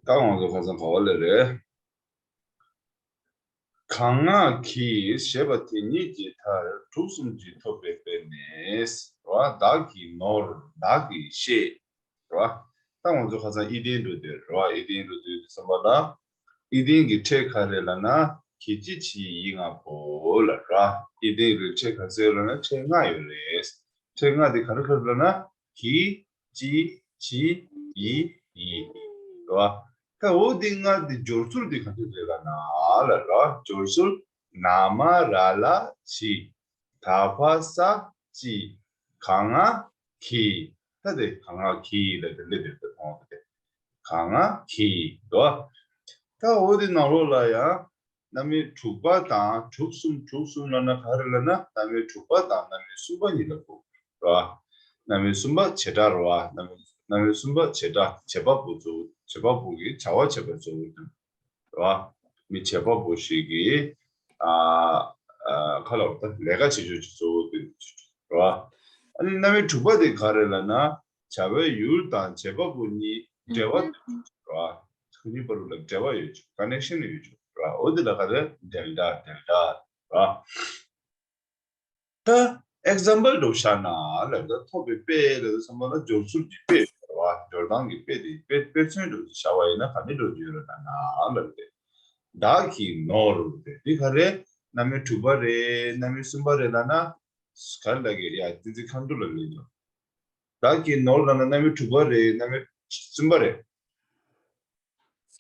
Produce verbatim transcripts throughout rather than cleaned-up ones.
ད་ང་ཚོ་ཁ་སང་ག་བ་ལ་རེད། གང་ང་གིས་ཞེས་པ་དེ་ཉིད་ཀྱི་མཐར་དྲུག་གསུམ་གྱིས་ཐོབ་པའི་དཔེ་ནི། རེད་བ། བདག་གི་ནོར། བདག་གིས་ཤེས། རེད་བ། ད་ང་ཚོ་ཁ་སང་ཨི་ལྡན་འགྲོ་དུས་རེད་བ། ཨི་ལྡན་འགྲོ་དུས་བསམ་པ་ལ། ཨི་ལྡན་གྱི་ཕྲད་ག་རེ་ལབ་ན། གི་ཅི་བྱི་ཡི་ང་བོ་ལ་ར། ཨི་ལྡན་རེ་ཕྲད་ག་ཚོད་ལབ་ན་ཕྲད་ལྔ་ཡོད་རེད། ཕྲད་ལྔ་དེ་ག་རེ་ག་རེ་ལབ་ན། གི་ཅི་བྱི་ཡི་ཡི། རེད་བ། ད་འོ་དེ་ལྔ་དེ་སྦྱོར་ཚུལ་དེ་ག་འདྲ་རེད་ལབ་ན་ལ་ར། སྦྱོར་ཚུལ། ན་མ་ར་ལ་བྱི། ད་བ་ས་ཅི། ག་ང་གི། ད་དེ་ག་ང་གི་ལ་དེ་ལེ་དེ་དེ་མཐོང་དེ། ག་ང་གི་དོ། ད་འོ་དེ་ནང་ལོགས་ལ་ཡང་རྣམ་དབྱེ་དྲུག་པ་དང་དྲུག་གསུམ། དྲུག་གསུམ་ལབ་ན་ག་རེ་ལབ་ན། རྣམ་དབྱེ་དྲུག་པ་དང་རྣམ་དབྱེ་གསུམ་པ་གཉིས་ལ་གོ་ར། རྣམ་དབྱེ་གསུམ་པ་བྱེད་སྒྲ་ར་བ། རྣམ་དབྱེ་རྣམ་དབྱེ་གསུམ་པ་བྱེད་སྒྲ། བྱེད་པ་པོ་གཙོ་བོ། བྱེད་པ་པོ་གི་བྱ་བ་བྱེད་པ་གཙོ་བོ་དང་། རེད་བ། མི་བྱེད་པ་པོ་ཞིག་གིས་ཨ་ཨ་ཁ་ལ་བ་ད་ལས་ཀ་བྱེད་ཕྱོགས་ཀྱི་གཙོ་བོ་དེ་རེད་བ། ཨ་ནི་རྣམ་དབྱེ་དྲུག་པ་དེ་ག་རེ་ལབ་ན། བྱ་བའི་ཡུལ་དང་བྱེད་པ་པོ་གཉིས་འབྲེལ་བ་ཡོད་རེད་བ། ཁོ་གཉིས་བར་ལ་འབྲེལ་བ་ཡོད་ཆོག་ཀ་ནེག་ཤན་ཡོད་ཆོག་རེད་བ། འོ་དེ་ལ་ག་རེ། འབྲེལ་སྒྲ། འབྲེལ་སྒྲ་རེད་བ། ད་ཨེག་ཛམ་པལ་འདྲ་བོ་བཞག་ན་ལབ་ད། ཐོབ་པའི་དཔེ་ལབ་དུས་ཙམ་པ་ལ་སྦྱོར་ཚུལ་གྱི་དཔེ་རེད་བ། སྦྱོར་སྟངས་ཀྱི་དཔེ་དེ་དཔེ་དཔེ་མཚོན་འདྲ་བོ་ཞིག་བཞག་པ་ཡིན་ན་ག་འདྲ་འདྲ་བོ་ཡོད་རེད་ལབ་ན་ལབ་དེ། བདག་གི་ནོར་དེ་འདི་ག་རེ། རྣམ་དབྱེ་དྲུག་པ་རེད། རྣམ་དབྱེ་གསུམ་པ་རེད་ལབ་ན། ག་རེ་ལབ་ཀྱི་ཡ། བསྟན་འཛིན་མཁའ་འགྲོ་ལ་ལབ་འདུག་བདག་གི་ནོར་ལབ་ན་རྣམ་དབྱེ་དྲུག་པ་རེད། རྣམ་དབྱེ་གསུམ་པ་རེད།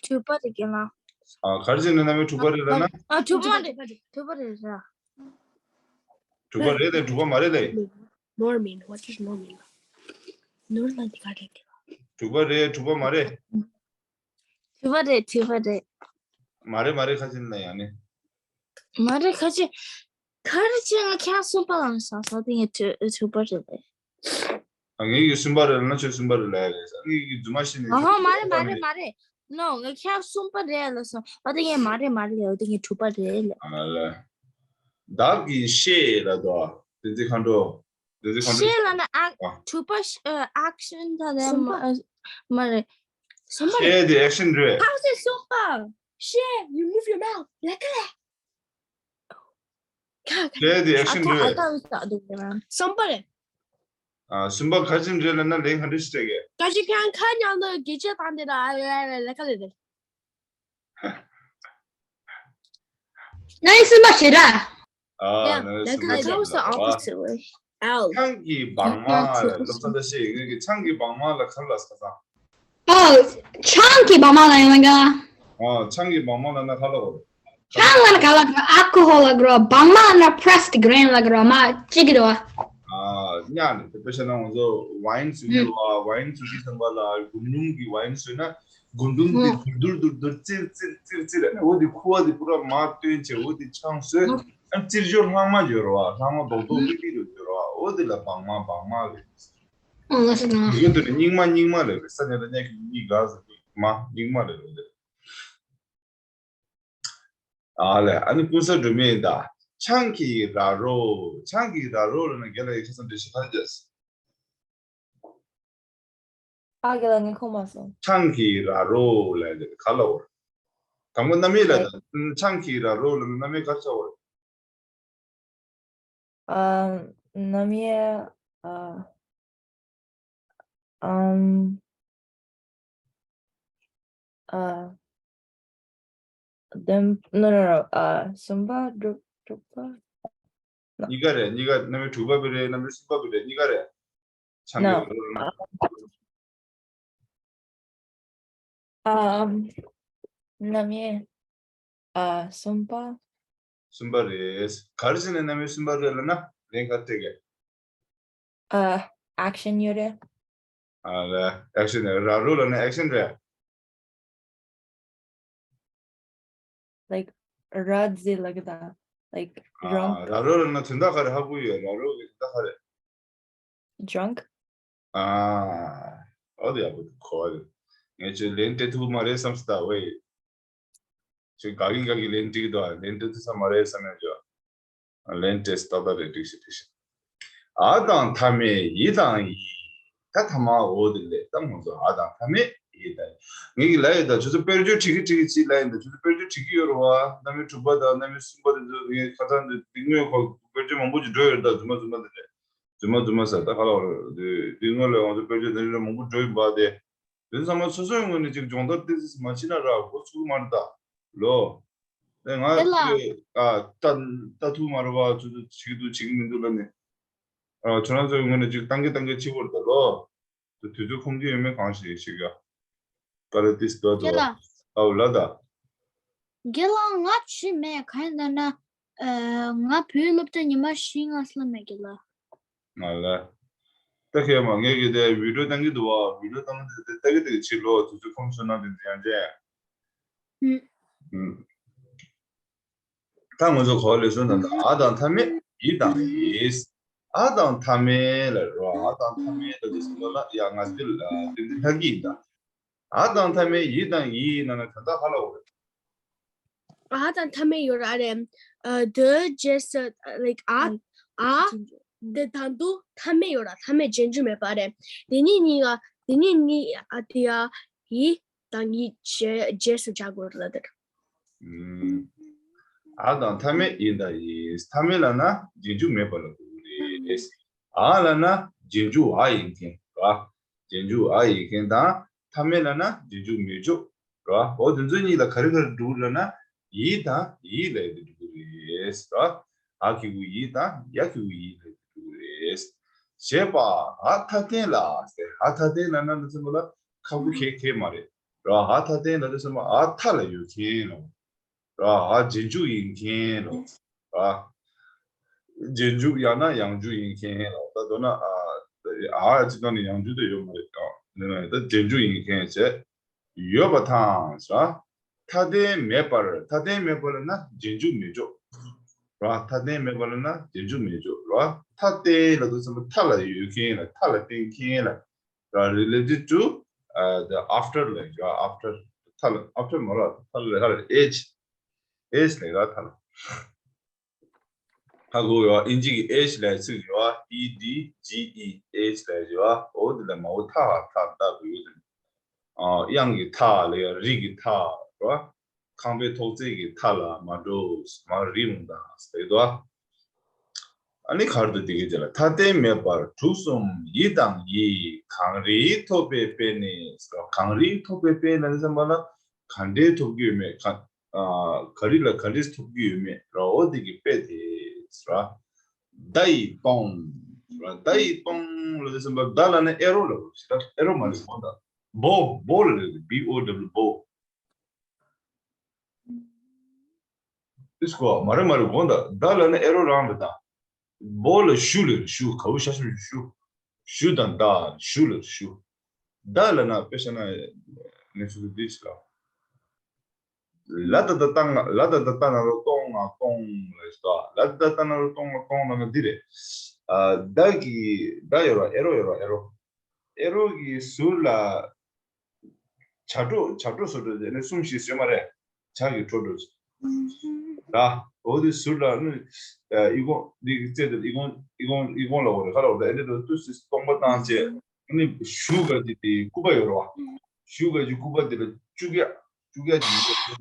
དྲུག་པ་རེད་ཀྱི་ལ། ཨ། ག་རེ་བྱས་ནས་རྣམ་དབྱེ་དྲུག་པ་རེད་ལབ་ན། ཨ། དྲུག་པ་མ་རེད། དྲུག་པ་རེད་ར། དྲུག་པ་རེད་དེ་དྲུག་པ་མ་རེད་དེ། Nor mean. What does nor mean? ནོར་ལ་འདི་ག་རེད་ཀྱི་ལ། དྲུག་པ་རེད། དྲུག་པ་མ་རེད། དྲུག་པ་རེད། དྲུག་པ་རེད། མ་རེད་མ་རེད། ཁ་ཅིག་ན་ཡང་ནི། མ་རེད། ཁ་ཅིག་ག་རེ་བྱས་ང་ཁྱེད་གསུམ་པ་ལ་ཟ་ཟ་དེ་ངས་དྲུག་དྲུག་པ་རེད་ལེ། ཨ། ངེད་ཀྱི་གསུམ་པ་རེད་ལབ་ན་ཁྱོད་གསུམ་པ་རེད་ལབ་ཡ་རེད། ངེད་ཀྱི་རྫུན་མ་བཤད་ནས་ཨ་ཧོ། མ་རེད་མ་རེད་མ་རེད། No། ངས་ཁྱེད་གསུམ་པ་རེད་ལབ་སོང་། ཨ་དེ་ངས་མ་རེད་མ་རེད་ལབ། ཨ་དེ་ངས་དྲུག་པ་རེད་ལབ། ཨ་ལ། བདག་གིས་ཤེས་ལབ་དོ། བསྟན་འཛིན་མཁའ་འགྲོ། བསྟན་འཛིན་མཁའ་འགྲོ། ཤེས་ལབ་ན་ཨ། ཨ། དྲུག་པ་ཤ་ཨ། ཨེག་ཤན་ད་ལས་མ་ཨ། མ་རེད། གསུམ་པ་རེད། ཤེས་དེ་ཨེག་ཤན་རེད། How is it གསུམ་པ། ཤེས། You move your mouth. ལབ་ཀ་ལ། ཁ་ཁ། དེ་དེ་ཨེག་ཤན་རེད། I thought, I thought it was the other way around. གསུམ་པ་རེད། ཨ། གསུམ་པ་ག་ཅི་རེད་ལབ་ན་ལན་ག་འདྲ་ཞིག་སྤྲད་གས། ཀ་ཅི་ཁང་ཁ་ཉག་ནི་དགེ་ཆེ་དང་དེ་དང་ཨ་ལ་ལ་ལ་ཁ་ལ་རེད། ང་ཡི་གསུམ་པ་ཞེ་དྲག་ཨ། Yeah, ང་ཡི་གསུམ་པ་ཞེ་དྲག་རེད་བ། That was the opposite way. Ow. ཆང་གི་བང་མ་ལ་ལོ་ཙཱ་ད་ཤེས་ངེད་ཀྱི་ཆང་གི་བང་མ་ལ་ག་རེ་ལབ་ས་ཙང་། ཨོ། ཆང་གི་བང་མ་ལ་ཡང་ལ་འགའ། ཨོ། ཆང་གི་བང་མ་ལ་ན་ག་ལ་གོ། ཆང་ལ་ན་ག་ལ་གོ། ཨལ་ཀོ་ཧོལ་ལ་གོ། བང་མ་ལ་ན་པྲེ་སི་གྷི་རེན་ལ་གོ། མ་གཅིག་གི་རེད་བ། ཨ། ཉག་ནི་དེ་དཔེ་བཤད་ན་ང་ཚོ་ཝའིན་བཟོ་གི་རེད་བ། ཝའིན་བཟོ་གི་ཙམ་པ་ལ་གུང་རུམ་གྱི་ཝའིན་བཟོས་ན་གུང་རུམ་དེ་དུར་དུར་དུར་དུར་ཙིར་ཙིར་ཙིར་ཙིར་ནས་འོ་དེ་ཁུ་བ་དེ་པུ་ར་མར་བཏོན་བྱས་འོ་དེ་ཆང་བཟོས། ཨ། རྩིར་སྦྱོར་ལྷག་མ་ཡོད་རེད་བ། ལྷག་མ་རྡོག་རྡོག་ཏིག་ཏིག་རེ་ཡོད་རེད་བ། འོ་དེ་ལ་བང་མ་བང་མ་རེད། ཨོ་ལགས་སོ། ཡིན་དུས་ནི་རྙིང་མ་རྙིང་མ་ལས་རེད། ས་ཉ་ད་ཉ་གི་རྙིང་ག་ཟེར་དུས་མ་རྙིང་མ་ལས་རེད། ཨ་ལས། ཨ་ནི་ཀུན་བཟང་སྒྲོལ་མས་ད་ཆང་གི་ར་རོ། ཆང་གི་ར་རོ་ལབ་ན་རྒན་ལགས་ཀྱིས་ཁ་སང་འགྲེལ་བཤད་ག་རེ་བརྒྱབ་སོང་། ཨ། རྒན་ལགས་ངས་གོ་མ་སོང་། ཆང་གི་ར་རོ་ལབ་ཡ་དེ་ག་ལབ་པ་རེད། དང་པོ་རྣམ་དབྱེ་ལ་ད་ཆང་གི་ར་རོ་ལབ་ན་རྣམ་དབྱེ་ག་རེ་ཆགས་པ་རེད། ཨ། རྣམ་དབྱེ། ཨ། ཨམ། ཨ། བདུན། No, no, no. ཨ། གསུམ་པ། དྲུག་དྲུག་པ། གཉིས་ཀ་རེད། གཉིས་ཀ། རྣམ་དབྱེ་དྲུག་པ་བི་རེད། རྣམ་དབྱེ་གསུམ་པ་བི་རེད། གཉིས་ཀ་རེད། ཆང་གི་ར་རོ་ལབ་ན། ཨ། རྣམ་དབྱེ། ཨ། གསུམ་པ། གསུམ་པ་རེད། ག་རེ་བྱས་ནས་རྣམ་དབྱེ་གསུམ་པ་རེད་ལབ་ན་ལན་ག་རེ་སྤྲད་གས། ཨ། ཨེག་ཤན་ཡོད་རེད། ཨ་ལས། ཨེག་ཤན་རེད། ར་རོ་ལབ་ན་ཨེག་ཤན་རེད། Like ར་ཛི་ལ་གི་ད། Like ཨ། རང་། ར་རོ་ལབ་ན་དོན་དག་ག་རེ་ཧ་གོ་ཡོད། ར་རོ་གི་དོན་དག་ག་རེ། Drunk. ཨ། ཨོ་དེ་ཡག་པོ་གོ་བ་རེད། ངས་ཁྱོད་ལན་སྤྲད་ཐུབ་མ་རེད་བསམ་སོང་ད་ཝེ། ཁྱོད་དགའ་གི་དགའ་གི་ལན་འགྲིག་འདུག་ལན་སྤྲད་ཐུབ་ས་མ་རེད་བསམ་ཡ་ཅོ། ལན་སྤྲད་སོང་ད། ད་རེད། འགྲིག་ཤི་འགྲིག་ཤི། འ་དང་མཐའ་མེད་འི་དང་ཡི། ད་མཐའ་མ་འོ་དེ་ལས་ད་ང་ཚོ་འ་དང་མཐའ་མེད་ ཡིན་ད། ངས་ཀྱི་ལབ་ཡོད་ད། ཁྱོད་ཚོ་དཔེར་བརྗོད་བྲིས་ཀྱི་བྲིས་ཀྱི་ཅིག་ལབ་ཡིན་ད། ཁྱོད་ཚོ་དཔེར་བརྗོད་བྲིས་ཀྱི་ཡོད་རེད་བ། རྣམ་དབྱེ་དྲུག་པ་དང་རྣམ་དབྱེ་གསུམ་པ་དེ་ཚོ་ངས་ཁ་སང་དེ་དེ་སྔོན་ཁོ་དཔེར་བརྗོད་མང་པོ་ཅིག་འགྲོ་ཡོད་ད། རྫུན་མ་རྫུན་མ་དེ་རེད། རྫུན་མ་རྫུན་མ་ཟེར་ད་ཁ་ལ་བ་རེད། དེ་དེ་སྔོན་ལ་ང་ཚོ་དཔེར་བརྗོད་དེ་འདྲ་མང་པོ་འགྲོ་ཡིན་པ་དེ། དེ་ཚང་མ་སོ་སོའི་ངོས་ནས་ཅིག་སྦྱོང་བརྡར་ཏོག་ཙམ་མ་བྱས་ན་ར་འགོ་ཚུགས་མ་རེད་ད། ལོ། དེ་ང་དེ་ལ་ཚོས་ཨ་ལྟ་ལྟ་ཐུབ་མ་རེད་བ། ཚོད་ཚོད་བྱེད་ཀྱི་འདུག་བྱེད་ཀྱི་མི་འདུག་ལབ་ནས། ཨ་ཁྱོད་རང་ཚོའི་ངོས་ནས་ཅིག་བཏང་གི་བཏང་གི་བྱེད་དགོས་རེད་ད་ལོ། དུས་ཚོད་ཁོམ་གྱི་ཡོད་མེད་གང་ཞིག་ཞིག་ཡ། ཀ་ར་ཏིས་དོ་དོ། རྒན་ལགས། ཨའོ་ལ་ད། རྒན་ལགས་ང་བྱས་མེད་གང་ཡིན་ལབ་ན། ཨ་ང་བོད་སློབ་གྲྭ་ཉི་མ་བཞི་ལྔ་སླེབས་མེད་རྒན་ལགས། ང་ལ། ད་ཁྱེད་མ་ངས་ཀྱི་དེ་བི་ཌིའོ་བཏང་གི་འདུག་བ། བི་ཌིའོ་བཏང་གི་འདུག་དེ་ལྟ་གི་ལྟ་གི་བྱེད་ལོ། དུས་ཚོད་ཁོམ་སོང་ན་དེ་ཡང་ཅན། ཨུམ། ཨུམ། ད་ང་ཚོ་གོ་བ་ལེན་སོང་ད། ཨ་དང་མཐའ་མེད་ཡི་དང་ཡིས། ཨ་དང་མཐའ་མེད་ལ་རོ། ཨ་དང་མཐའ་མེད་ལ་དེ་སོང་ལ་ཡ་ང་ཚོ་ལ་དེ་འདི་ལྷག་གི་ཡིན་ད། ཨ་དང་མཐའ་མེད་ཡི་དང་ཡིས་ནང་ན་གང་ལྟར་ཧ་ལ་འོ་རེད། ཨ་དང་མཐའ་མེད་ཡོད་ར་རེད། ཨ་དེ་རྗེས་སུ་like ཨ་ཨ་དེ་དང་དུ་མཐའ་མེད་ཡོད་ར། མཐའ་མེད་རྗེས་འཇུག་མེད་པ་རེད། དེ་གཉིས་གཉིས་ཀ་དེ་གཉིས་གཉིས་ཨ་དེ་ཡ་ཡི་དང་ཡི་རྗེས་རྗེས་སུ་བྱ་དགོས་ར་དེར། ཨུམ། ཨ་དང་མཐའ་མེད་ཡི་དང་ཡིས། མཐའ་མེད་ལབ་ན་རྗེས་འཇུག་མེད་པ་ལ་གོ་གི་རེད། ཨ་ལབ་ན་རྗེས་འཇུག་ཨ་ཡིན་མཁན་ར། རྗེས་འཇུག་ཨ་ཡིན་མཁན་དང་མཐའ་མེད་ལབ་ན་རྗེས་འཇུག་མེད་ཕྱོགས་ར། འོ་དེ་ཚོ་གཉིས་ལ་ག་རེ་ག་རེ་འགྲོ་གི་རེད་ལབ་ན་ཡི་དང་ཡིས་ལབ་ཡས་དེ་འགྲོ་གི་རེད་ར། ཨ་གི་གུ་ཡི་དང་ཡ་གི་གུ་ཡིས་ལབ་ཡས་དེ་འགྲོ་གི་རེད། བྱས་པ་ཨ་མཐའ་རྟེན་ལ་ཟེར། ཨ་མཐའ་རྟེན་ལབ་ན་ནི་ཚོ་ལ་ཁག་པོ་གང་ཡང་མ་རེད་ར། ཨ་མཐའ་རྟེན་ལབ་དུས་ཙམ་པ་ཨ་མཐའ་ལ་ཡོད་མཁན་ལ། ར། ཨ་རྗེས་འཇུག་ཡིན་མཁན་ལ། ར། རྗེས་འཇུག་ཡང་ན་ཡང་འཇུག་ཡིན་མཁན་ལ། ད་མདོར་ན་ཨ་ཨ་ཅི་ད་ནི་ཡང་འཇུག་དེ་ཡོད་མ་རེད་ཀ། ད་རྗེས་འཇུག་ཡིན་མཁན་བྱས། ཡོད་པ་དང་། ར། མཐའ་རྟེན་མེད་པར། མཐའ་རྟེན་མེད་པར་ལབ་ན་རྗེས་འཇུག་མེད་ཕྱོགས། ར། མཐའ་རྟེན་མེད་པར་ལབ་ན་རྗེས་འཇུག་མེད་ཕྱོགས་ར། མཐའ་རྟེན་ལབ་དུས་ཙམ་པ་མཐའ་ལ་ཡོད་མཁན་ལ། མཐའ་ལ་བརྟེན་མཁན་ལ། ར། related to uh, the after ལབ་ཀྱི་after མཐའ་ལ། after མ་ར། མཐའ་ལ་ལབ་ཀྱི་edge edge ལབ་ཀྱི་མཐའ་ལ། ཧ་གོ་ཡོད། ཨིན་ཇི་གི་edge ལབ་ཚིག་ཡོད། E D G E edge ལབ་ཡོད། འོ་དེ་ལ་མའོ་མཐའ་མཐའ་ལྟ་བུ་ཡོད་དེ། ཨ་དབྱངས་ཀྱི་མཐའ་ལ་ཡ་རིགས་ཀྱི་མཐའ་ར། ཁང་པའི་ཐོག་བརྩེགས་ཀྱི་མཐའ་ལ་མ་འགྲོ། མ་རིག་འོང་དང་ཟེར་དོ། ཨ་ནི་གར་དུ་དེ་གའི་རྗེས་ལ་མཐའ་རྟེན་མེད་པར་དྲུག་གསུམ་ཡི་དང་ཡིས། གང་རིགས་ཐོབ་པའི་དཔེ་ནི་ཟེར། གང་རིགས་ཐོབ་པའི་དཔེ་ལ་ནི་བསམ་པ་ལ་ག་འདྲའི་ཐོབ་ཀྱི་ཡོད་མེད་ག་ཨ་ག་རེ་ལ་ག་འདྲས་ཐོབ་ཀྱི་ཡོད་མེད་ར། འོ་དེ་གི་དཔེ་དེ་ར། མདའ་ཡིས་གཏོང་། ར། མདའ་ཡིས་གཏོང་ལ་དེ་བསམ་པ་མདའ་ལ་ནི་ཨེ་རོ་ལ་ཞེ་དྲག་ཨེ་རོ་མ་རེད་གོ་ད། བོ་བོ་ལ་རེད། B O W བོ། ཨིས་ཀོ་མ་རེད་མ་རེད་གོ་ད། མདའ་ལ་ནི་ཨེ་རོ་རང་རེད་ད། བོ་ལ་གཞུ་ལ་རེད། གཞུ་ག་བུ་ཤ་ཤ་གཞུ། གཞུ་དང་མདའ་གཞུ་ལ་གཞུ། མདའ་ལ་ན་དཔེ་བཤད་ན་ནི་ཚུལ་འདི་ཞིག་ལ། ལ་ད་ད་ཏ་ང་། ལ་ད་ད་ཏ་ན་རོ་གཏོང་ང་གཏོང་ལ་ཞིག་ལ། ལ་ད་ད་ཏ་ན་རོ་གཏོང་ང་གཏོང་ལ་ན་འདི་རེད། ཨ་མདའ་གི་མདའ་ཡོད་ར། ཨེ་རོ་ཡོད་ར། ཨེ་རོ། ཨེ་རོ་གི་ཟུར་ལ་བྱ་སྒྲོ། བྱ་སྒྲོ་བཟོ་སྒྲོ་དེ་ནི་གསུམ་བཞི་ཟེར་མ་རེད། བྱ་གི་སྒྲོ་སྒྲོ་ཅིག་ར། འོ་དེ་ཟུར་ལ་ནི་ཨི་ཁུང་། འདི་གི་རྩེ་དེ་ཨི་ཁུང་། ཨི་ཁུང་། ཨི་ཁུང་ལ་འོ་རེད། ཁ་ལ་འོ་རེད། ཨེ་འདྲ་དུ་དུ་སི་སྟོང་པ་བཏང་བྱས་ནི་གཞུ་ག་དེ་དེ་སྐུད་པ་ཡོད་ར་བ། གཞུ་ག་གི་སྐུད་པ་དེ་ལ་བཅུག་ཡ། བཅུག་ཡ་ཅིག་ཡོད་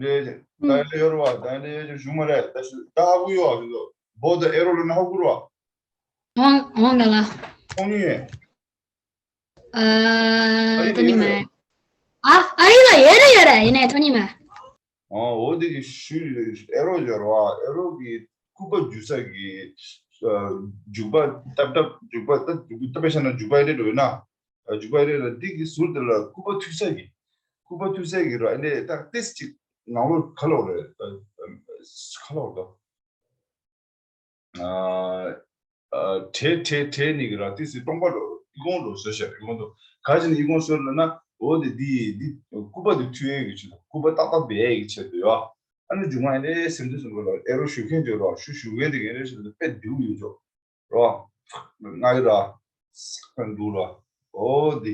རེད། ད་ཨེ་འདྲ་ཡོད་ར་བ། ད་ཨེ་འདྲ་ཡོད་ཅིག་གཞུ་མ་རེད། ད་ཞུ་ད་ཧ་གོ་ཡོད་བ། ཞུ་དོ་བོ་ད་ཨེ་རོ་ལ་ན་ཧ་གོ་ར་བ། ཨོང་ཨོང་ག་ལ། ཨོང་ཡོད། ཨ་ཏོ་ནི་མ། ཨ་ཨ་ཡི་ལ་ཡོད་རེད་ཡོད་རེད། ཡིན་ནའི་ཏོ་ནི་མ། ཨོ་འོ་དེ་གི་ཤུ་ཨེ་རོ་ཡོད་ར་བ། ཨེ་རོ་གི་སྐུད་པ་རྒྱུག་ས་གི་རྒྱུག་པ་ཏབ་ཏབ་རྒྱུག་པ་ཏབ་རྒྱུག་པ་ཏབ་པའི་ཤ་ན་རྒྱུག་པ་ཨེ་རེད་འགྲོ་ཡོད་ན། རྒྱུག་པ་ཨེ་རེད་ལ་འདི་གི་ཟུར་དེ་ལ་སྐུད་པ་མཐུད་ས་གི། སྐུད་པ་མཐུད་ས་གི་ར་ཨེ་ནས་ཏག་ཏིས་ཅིག་ནང་ལོགས་ག་ལོག་རེད། ག་ལོག་རེད། ཨ་ཨ་བྲེ་བྲེ་བྲེ་ནི་གི་ར་ཏི་སི་སྟོང་པ་ལོ་ཨི་ཁུང་ལོ་བཟོས་ཤག་ཨི་ཁུང་དུ་ག་ཅི་ནི་ཨི་ཁུང་བཟོས་ལ་ན། འོ་དེ་འདི་འདི་སྐུད་པ་འདི་མཐུད་ཡས་ཀྱི་ཆེད་དུ། སྐུད་པ་ཏག་ཏག་སྦས་ཡས་ཀྱི་ཆེད་དུ་ཡོ། ཨ་ནི་མཇུག་མ་ཨེ་རེ་སེམས་དུ་སེམས་པ་ལ་ཨེ་རོ་ཞུ་མཁན་ཅིག་རོ། ཞུ་ཞུ་མཁན་དེ་ག་རེ་ཞུ་དུ་དཔེ་སྡུག་ཡོད་ཅོག་རོ། ང་ཡི་ར་སེམས་སྡུག་རོ། འོ་དེ།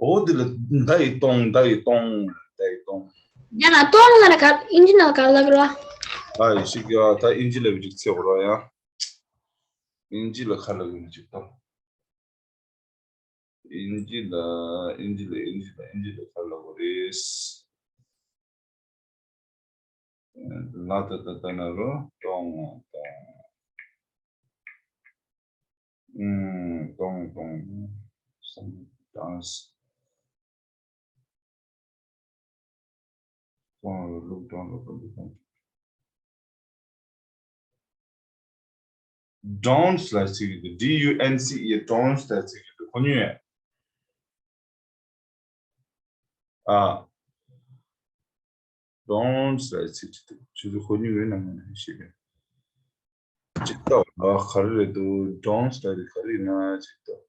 འོ་དེ་ལ་མདའ་ཡིས་གཏོང་། མདའ་ཡིས་གཏོང་། མདའ་ཡིས་གཏོང་། རྒྱ་ལ་གཏོང་ལ་ན་ག་ཨིན་ཇི་ནང་ག་ལབ་རོ། ཨ་ཡི་ཤི་ག་ད་ཨིན་ཇི་ལབ་ཅིག་ཚེ་འོ་རོ་ཡ། ཨིན་ཇི་ལ་ཁ་ལབ་ཅིག་གཏོང་། ཨིན་ཇི་ལ་ཨིན་ཇི་ལ་ཨིན་ཇི་ལ་ཨིན་ཇི་ལ་ག་རེ་ལབ་དགོས་རེད། ལ་ད་ད་ད་ན་རོ། ཏོང་ཏོང་། ཨུམ། ཏོང་ཏོང་། སམ་ཌན་སི། ཏོང་ལ་ལུག་ཏོང་ལ་ལུག་ཏོང་། ཌོན་སི་ལ་ཅིག་ཡོད་དེ། ཌི་ཡུ་ཨེན་སི་ཨི། ཌོན་སི་ལ་ཅིག་ཡོད་དེ། གོ་མྱོང་ཡོད། ཨ། ཌོན་སི་ལ་ཅིག་ཡོད་དེ། ཁྱོད་ཚོ་གོ་མྱོང་ཡོད་ན་མེད་ན་ཤེས་གི། ཅིག་ལྟ་བ་ག་རེ་རེད་འདུག་ཌོན་སི་ལ་དེ་ག་རེ་ཡིན་ན་ཅིག་ལྟ།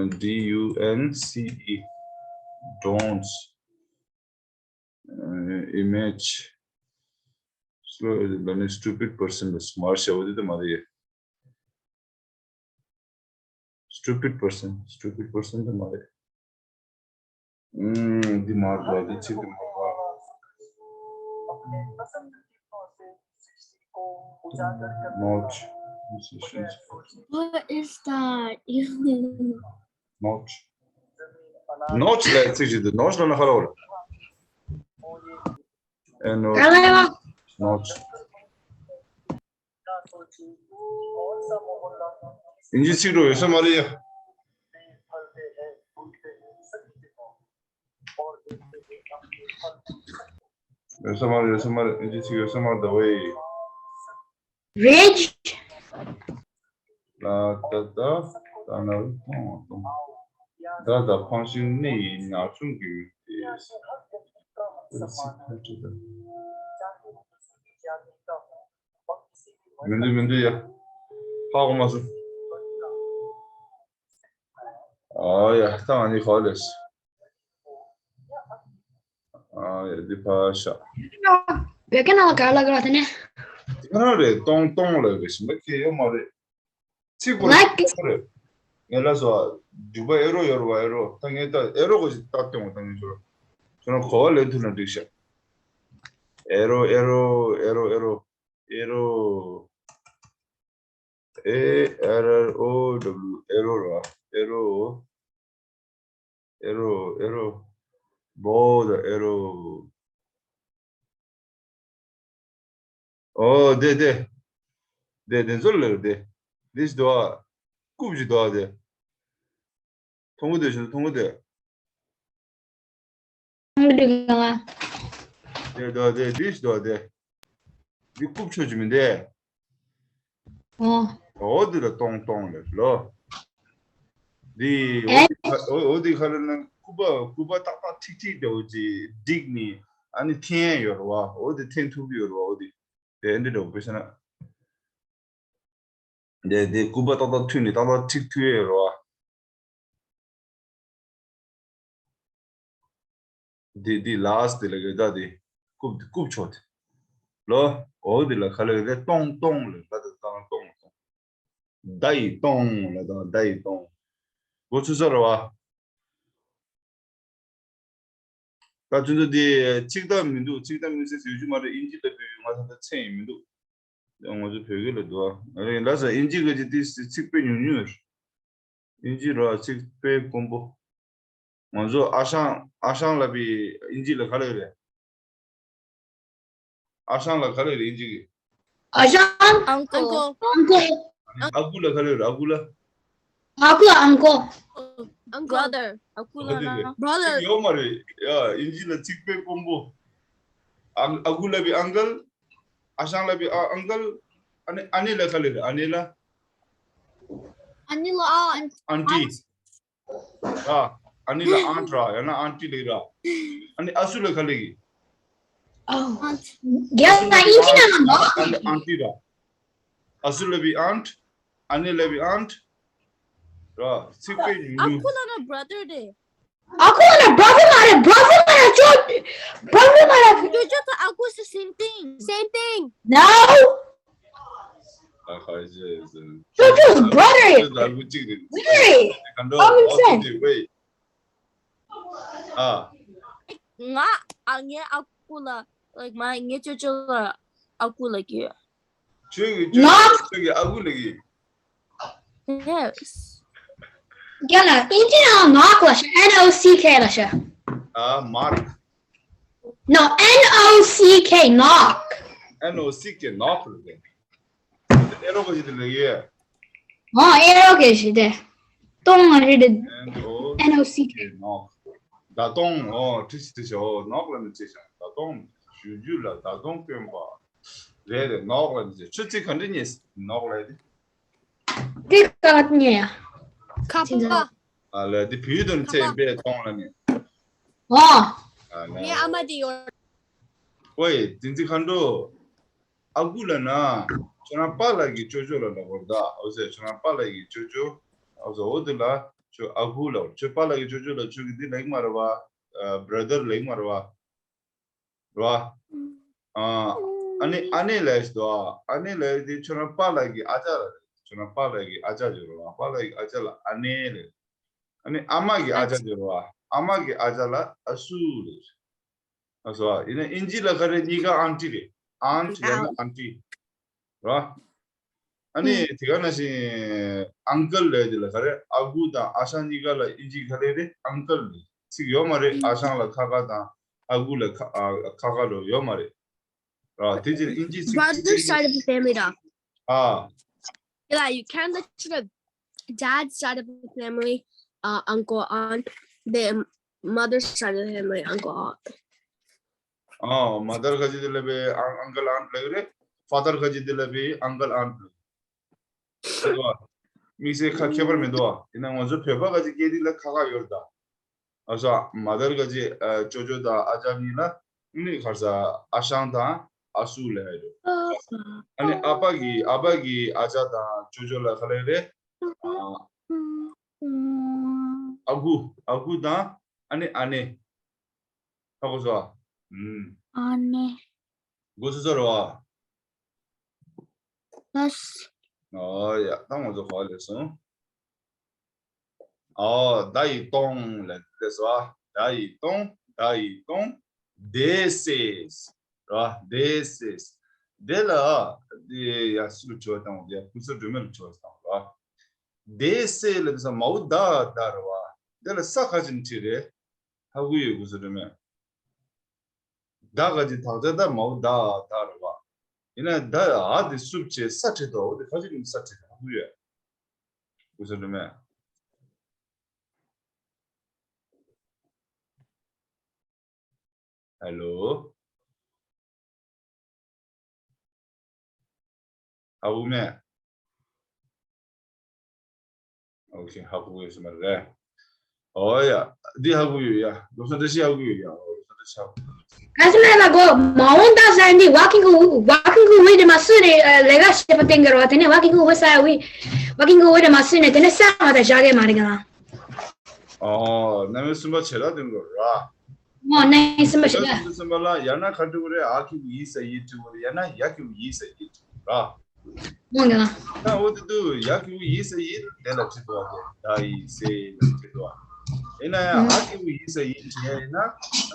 ཨ། ཌི་ཡུ་ཨེན་སི་ཨི། ཌོན་སི། ཨ། ཨི་མེཇ། སི་ལོ་ལ་ནི་སི་ཊུ་པིཌ་པར་སན་ལ་སི་མར་ཤ་བོ་དེ་དེ་མ་རེད། སི་ཊུ་པིཌ་པར་སན། སི་ཊུ་པིཌ་པར་སན་དེ་མ་རེད། ཨུམ། འདི་མ་རེད་པ། འདི་ཚིག་དེ་མ་རེད་པ། Notch. What is that? Notch. Notch ལ་ཚིག་ཅིག་འདུག Notch ལ་ན་ཁ་རོག་ཨེ་ནོ། ག་ལ་ཡ། Notch. ཨིན་ཇི་ཚིག་འབྲུ་ཡོད་ས་མ་རེད་ཡ། ཡོད་ས་མ་རེད། ཡོད་ས་མ་རེད། ཨིན་ཇི་ཚིག་ཡོད་ས་མ་རེད་ད་ཝེ། རེད། ད་ད་ད་ད་ན་རུ་ཐོང་བ་ཐོང་། ད་ད་ཕང་ཤིང་ནི་ཡིན་ན་ཆུང་གི་ཡོད་དེ། མི་འདུག་མི་འདུག་ཡ། ཧ་གོ་མ་སོང་། ཨ་ཡ། ད་ང་ནི་ཧོ་ལེས། ཨ་ཡ། འདི་ཕ་ཤ། བོད་སྐད་ནང་ལ་ག་རེ་ལབ་དགོས་རེད་དེ་ནས། དེ་ག་རང་རེད། ཏོང་ཏོང་ལབ་རེད། ཞིམ་པ་ཁྱད་ཡོད་མ་རེད། ཚིག་པོ་ལབ་ཀྱི་རེད། ངས་ལབ་སོང་། འཇུག་པ་ཨེ་རོ་ཡོད་རེད་པ། ཨེ་རོ། ད་ངས་ད་ཨེ་རོ་གོ་ཞིག་ལྟ་སྟོན་པ་ད་ངས་ཁྱོད་རང་ཁྱོད་རང་གོ་བ་ལེན་ཐུབ་ན་འགྲིག་ཤག་ཨེ་རོ། ཨེ་རོ། ཨེ་རོ། ཨེ་རོ། ཨེ་ཨར་ཨར་ཨོ་ཌབ་ལུ། ཨེ་རོ་ར། ཨེ་རོ། ཨེ་རོ། ཨེ་རོ། བོ་ད་ཨེ་རོ། ཨོ་དེ་དེ། དེ་དེ་ཚོ་ལ་དེ། དེ་ཞིག་འདུག་ཨ། རྐུབ་ཞིག་འདུག་ཨ་དེ། མཐོང་གི་འདུག་ཞིག་མཐོང་གི་འདུག་ང་ལ། དེ་དོ་དེ་དེ་ཞིག་དོ་དེ། འདི་རྐུབ་ཆོད་ཅིག་མིན་ཏེ། ཨོ། འོ་འདི་ལ་ཏོང་ཏོང་ལབ་ལོ། འདི་ཨེ། འོ་འོ་འདི་ཁ་ལ་ན་སྐུད་པ་སྐུད་པ་ཏག་ཏག་ཁྲིག་ཁྲིག་འདྲ་བོ་ཅིག་བསྒྲིགས་ནི་ཨ་ནི་འཐེན་ཡོད་རེད་པ། འོ་འདི་འཐེན་ཐུབ་ཀྱི་ཡོད་རེད་པ། འོ་འདི་དེ་འདི་འདྲ་བོ་དཔེ་བྱས་ན། འདི་འདི་སྐུད་པ་ཏག་ཏག་མཐུད་ནི་ཏག་ཏག་ཁྲིག་མཐུད་ཡོད་རེད་པ། འདི་འདི་ལཱས་ཊི་ལ་གི་ད་འདི་རྐུབ་འདི་རྐུབ་ཆོད་དེ་ལོ། འོ་འདི་ལ་ཁ་ལ་གི་ཏོང་ཏོང་ལ་ད་ད་ཏང་ཏོང་ཏོང་། མདའ་ཡི་ཏོང་ལ་ད་མདའ་ཡི་ཏོང་། གོ་ཚོད་ས་རེད་པ། ད་ཁྱོད་ཚོ་འདི་ཚིག་དག་མི་འདུག་ཚིག་དག་མི་སྲིད་ཡོད་རྒྱུ་མ་རེད། ཨིན་ཇི་ལ་བོད་ཡིག་ང་ད་ལྟ་མཚན་ཡིན་མི་འདུག་ང་ཚོ་བོད་སྐད་ལ་འདུག་ཨ། རེད་ལ་ས་ཨིན་ཇི་གི་ཅི་ཏི་ཚིག་དཔེ་ཉུང་ཉུང་ཡོད། ཨིན་ཇི་ར་ཚིག་དཔེ་དཀོན་པོ། ང་ཚོ་ཨ་ཞང་ཨ་ཞང་ལ་བི་ཨིན་ཇི་ལ་ག་རེ་རེད། ཨ་ཞང་ལ་ག་རེ་རེད་ཨིན་ཇི་གི། ཨ་ཞང་། Uncle. Uncle. Uncle. ཨ་ཁུ་ལ་ག་རེ་རེད། ཨ་ཁུ་ལ། ཨ་ཁུ་ཨང་ཀོ། Uncle. Brother. ཨ་ཁུ་ལ་ན་brother. ཡོད་མ་རེད་ཡ། ཨིན་ཇི་ལ་ཚིག་དཔེ་དཀོན་པོ། ཨ་ཨ་ཁུ་ལ་བི་ཨང་ཀལ། ཨ་ཞང་ལ་བི་ཨ་ཨང་ཀལ། ཨ་ནི་ཨ་ནེ་ལ་ག་རེ་རེད། ཨ་ནེ་ལ། ཨ་ནེ་ལ་ཨ། ཨན་ཊི། ར། ཨ་ནེ་ལ་ཨན་ཊི་ར། ཡང་ན་ཨན་ཊི་ལ་ར། ཨ་ནི་ཨ་སུ་ལ་ག་རེ་ལབ་ཀྱི། ཨོ། ཨ་སུ་ལ་བི་ཨན་ཊི། ཨ་ནེ་ལ་བི་ཨན་ཊི་ར། ཨ་སུ་ལ་བི་ཨན་ཊི། ཨ་ནེ་ལ་བི་ཨན་ཊི་ར། ཚིག་དཔེ་ཉུང་ཉུང་། ཨ་ཁུ་ལ་ན་brother རེད། ཨ་ཁུ་ལ་ན་brother མ་རེད། brother མ་རེད། ཅོ། brother མ་རེད། ཅོ་ཅོ་དང་ཨ་ཁུ་is the same thing. Same thing. No. ཨ་ཁ་ཇེ་ཟེར། ཅོ་ཅོ་is brother. ཅོ་ཅོ་ཨ་ཁུ་གཅིག་རེད། Really? ག་འདྲ། Common sense. Wait. ཨ། ང་ཨ་ངའི་ཨ་ཁུ་ལ་like མ་ངའི་ཅོ་ཅོ་ལ་ཨ་ཁུ་ལབ་ཀྱི་ཡོད། ཁྱོད་ཀྱི་ཅོ་ཅོ་ཁྱོད་ཀྱི་ཨ་ཁུ་ལབ་ཀྱི། Yes. རྒན་ལགས། དབྱིན་ཇིའི་ནང་ནོག་ལབ་ཤག N O C K་ལབ་ཤག་ཨ་མར། No, N O C K, knock. N O C K, knock་ལབ་རེད། ཨེ་རོ་ག་ཞིག་དེ་ལ་ཡོད། ཨོ་ཨེ་རོ་ག་ཞིག་དེ། སྟོང་ང་རེད། N O C K, knock. མདའ་སྟོང་། ཨོ་ཁྲི་ཤི་ཁྲི་ཤི། ཨོ་ནོག་ལ་ནི་ཅི་ཤག་མདའ་སྟོང་། གཞུ་རྒྱུད་ལ་མདའ་སྟོང་བསྐོན་པ། རེད་རེད། ནོག་ལ་ནི་ཅི། ཆུ་ཚིག་ག་འདྲ་ཉེ་ནོག་ལ་ཡ་དེ། དེ་ག་ཉེ་ཡ། ཁ་པ། ཨ་ལ་དེ་བུའི་དོན་ཚེ་པའི་སྟོང་ལ་ནི། ཨོ། ཨ་ལ། ངའི་ཨ་མ་དེ་ཡོད། ཨོའི་དེ་ཚིག་མཁའ་འགྲོ། ཨ་ཁུ་ལབ་ན། ཁྱོད་རང་པཱ་ལགས་ཀྱི་ཅོ་ཅོ་ལ་ལབ་དགོས་རེད་ད། འོ་ཟེར། ཁྱོད་རང་པཱ་ལགས་ཀྱི་ཅོ་ཅོ། འོ་ཟེར། འོ་དེ་ལ་ཁྱོད་ཨ་ཁུ་ལབ། ཁྱོད་པཱ་ལགས་ཀྱི་ཅོ་ཅོ་ལ་ཁྱོད་ཀྱི་འདི་ལབ་ཀྱི་མ་རེད་པ། ཨ་བྷ་ར་དར་ལབ་ཀྱི་མ་རེད་པ། རེད་པ། ཨ་ཨ་ནེ། ཨ་ནེ་ལབ་ཡ་ཞིག་འདུག་ཨ། ཨ་ནེ་ལབ་ཡ་དེ་ཁྱོད་རང་པཱ་ལགས་ཀྱི་ཨ་ཅག་ལ་རེད། ཁྱོད་རང་པཱ་ལགས་ཀྱི་ཨ་ཅག་ཅིག་ཡོད་རེད་པ། པཱ་ལགས་ཀྱི་ཨ་ཅག་ལ་ཨ་ནེ་ལབ། ཨ་ནི་ཨ་མ་གི་ཨ་ཅག་ཅིག་ཡོད་རེད་པ། ཨ་མ་གི་ཨ་ཅག་ལ་ཨ་སུ་ལབ། ཨ་སོ། ཡིན་ན་དབྱིན་ཇི་ལ་ག་རེ། གཉིས་ཀ་ཨན་ཊི་རེད། aunt་ཡང་ན་aunty་རེད་པ། ཨ་ནི་དེ་ག་ནང་བཞིན་uncle་ལབ་དེ་ལ་ག་རེ། ཨ་ཁུ་དང་ཨ་ཞང་གཉིས་ཀ་ལ་དབྱིན་ཇི་ག་རེ་རེད། uncle་རེད། ཚིག་ཡོད་མ་རེད། ཨ་ཞང་ལ་ཁ་ཁ་དང་ཨ་ཁུ་ལ་ཁ་ཨ་ཁ་ཁ་ལོ་ཡོད་མ་རེད། རེད་པ། དེ་ཅིག་དབྱིན་ཇི་ཚིག་Brother's side of the family་ར། ཨ། Yeah, you can literally, dad's side of the family, uh, uncle, aunt, the mother's side of the family, uncle, aunt. ཨ་མ་དར་ག་ཅིག་དེ་ལ་བའི་ཨང་། uncle aunt་ལབ་ཀྱི་རེད། ཕ་དར་ག་ཅིག་དེ་ལ་བའི་uncle aunt་ལབ་ཀྱི་རེད་པ། དམིགས་བསལ་ཁ་ཁྱད་པར་མི་འདུག་པ། ཡིན་ན་ང་ཚོ་བོད་པ་ག་ཅིག་སྐད་འདི་ལ་ཁ་ཁ་ཡོད་རེད་ད། ཨ་སོ། མ་དར་ག་ཅིག་ཨ་ཅོ་ཅོ་དང་ཨ་ཅག་གཉིས་ལ་ནི་ག་རེ་ཟ། ཨ་ཞང་དང་ཨ་སུ་ལབ་ཡ་རེད། ཨ་ནི་ཨ་ཕ་གི། ཨ་ཕ་གི་ཨ་ཅག་དང་ཅོ་ཅོ་ལ་ག་རེ་རེད། ཨ་ཨ་ཁུ། ཨ་ཁུ་དང་ཨ་ནི་ཨ་ནེ། ཧ་གོ་སོང་ཨ། ཨུམ། ཨ་ནེ། གོ་སོང་ས་རེད་པ། ལགས། ཨོ་ཡ། ད་ང་ཚོ་ག་པར་སླེབས་སོང་། ཨོ། མདའ་ཡིས་སྟོང་ལབ་སླེབས་སོང་ཨ། མདའ་ཡིས་སྟོང་། མདའ་ཡིས་སྟོང་། They says། རེད་པ། They says། དེ་ལ་དེ་ཡ་སུ་ལ་དྲི་བ་བཏང་བ། ཡ་གོང་ས་སྒྲོལ་མ་ལ་དྲི་བ་བཏང་བ་རེད་པ། They say་ལབ་དུས་ཙམ་མའོ་ད་ད་རེད་པ། དེ་ལ་ས་ག་ཅིག་ནས་བྲིས་རེད། ཧ་གོ་ཡོད་གོང་ས་སྒྲོལ་མས། ད་ག་ཅིག་དག་ཆ་ད་མའོ་ད་ད་རེད་པ། ཡིན་ན་ད་འ་དེ་སུབ་བྱས་ས་བྲིས་འདུག་འོ་དེ་ག་ཅིག་ནས་ས་བྲིས་འདུག་ཧ་གོ་ཡོད། གོང་ས་སྒྲོལ་མས། ཧེ་ལོ། ཧ་གོ་མེད། ཨོ་ཁེ། ཧ་གོ་ཡོད་ས་མ་རེད། ཨོ་ཡ། འདི་ཧ་གོ་ཡོད་ཡ། ལོ་སོ་བཀྲ་ཤིས་ཧ་གོ་ཡོད་ཡ། ཨོ་ལོ་སོ་བཀྲ་ཤིས་ཧ་གོ་ཡོད། ག་ས་མེད་ལ་གོ། མ་འོངས་ད་ཟེར་འདི་walking away་དེ་མ་སུ་རེད། ལས་ཀ་བྱེད་པ་བསྟན་གི་རེད་པ། དེ་ནས་walking away་ཟེར་བའི་walking away་དེ་མ་སུ་ནས་དེ་ནས་ས་མ་ད་བཞག་གི་མ་རེད་ག་ལ། ཨོ། རྣམ་དབྱེ་གསུམ་པ་བྱེ་བྲག་སྟོན་དགོས་ར། ཨོ། རྣམ་དབྱེ་གསུམ་པ་བྱེ་བྲག་སྟོན་དུས་ཙམ་པ་ལ་ཡང་ན་ག་འབྲི་དགོས་རེད། འ་གི་གུ་ཡི་ས་ཡི་འབྲི་དགོས་རེད། ཡང་ན་ཡ་གི་གུ་ཡི་ས་ཡི་འབྲི་དགོས་ར། ཨོ་ཡ། ད་འོ་དེ་དུས་ཡ་གི་གུ་ཡི་ས་ཡི་དེ་ལ་བྲིས་འདུག་པ། དེ་མདའ་ཡིས་བསད་ལབ་བྲིས་འདུག་པ། ཡིན་ན་ཡང་འ་གི་གུ་ཡི་ས་ཡི་བྲིས་ཡ་ཡིན་ན།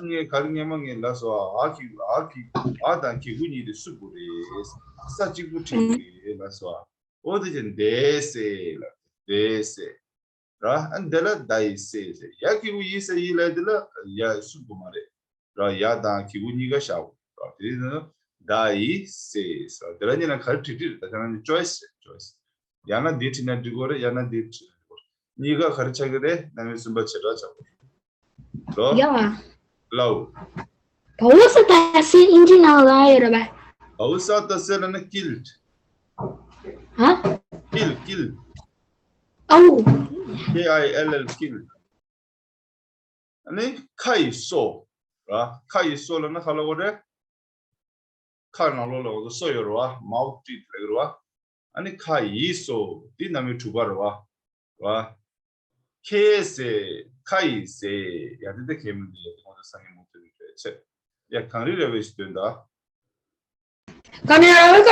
ངས་ག་རེ་སྔས་མ་ངས་ལབ་སོང་། འ་གི་གུ་འ་གི་གུ་འ་དང་གི་གུ་གཉིས་དེ་སུབ་དགོས་རེད། ས་གཅིག་པུ་བྲིས་དགོས་རེད་ལབ་སོང་། འོ་དེ་བྱས་འདས་ཟེར་ལབ། འདས་ཟེར། ར། ཨ་འདི་ལ་མདའ་ཡིས་བསད་ཟེར། ཡ་གི་གུ་ཡི་ས་ཡི་ལབ་འདི་ལ་ཡ་སུབ་དགོས་མ་རེད། ར། ཡ་དང་གི་གུ་གཉིས་ཀ་བཞག་དགོས་ར། དེ་ནི་མདའ་ཡིས་བསད་ཟེར། དེ་ལ་གཉིས་ལ་ག་རེ་བྲིས་བྲིས་རེད། ད་ཆ་ན་ནི་choice་རེད། choice། ཡང་ན་འདི་བྲིས་ན་འགྲིག་གོ་རེད། ཡང་ན་འདི་བྲིས་ན་འགྲིག་གོ་རེད། གཉིས་ཀ་ག་རེ་ཆགས་ཀྱི་རེད། རྣམ་དབྱེ་གསུམ་པ་བྱེ་བྲག་ཆགས་གོ་རེད། ལོ། ཡ། ལའོ། བའོ་ས་ད་སེ་ཨིན་ཇི་ནང་ལ་ཡོད་རེད་པ། བའོ་ས་ད་སེ་ལ་ནི་killed། ཧ། kill kill། ཨའུ། K I L L kill། ཨ་ནི་ཁ་ཡི་སོ། ར། ཁ་ཡི་སོ་ལ་ན་ཁ་ལ་འོ་རེད། ཁ་ནང་ལོགས་ལ་འོ་སོ་ཡོད་རེད་པ། mouth teeth་ལབ་ཀྱི་རེད་པ། ཨ་ནི་ཁ་ཡི་སོ་འདི་རྣམ་དབྱེ་དྲུག་པ་རེད་པ། ར། ཁའི་ཟས། ཁ་ཡི་ཟས། ཡ་དེ་ད་གལ་མི་འདུག་ཡ་དེ་ཁོང་ཚོ་སང་ཉིན་མུ་མཐུད་ནས་བྲིས་ཆེ། ཡ་གངས་རི་ར་བས་ཤིག་འདོན་ད། Kamera, welcome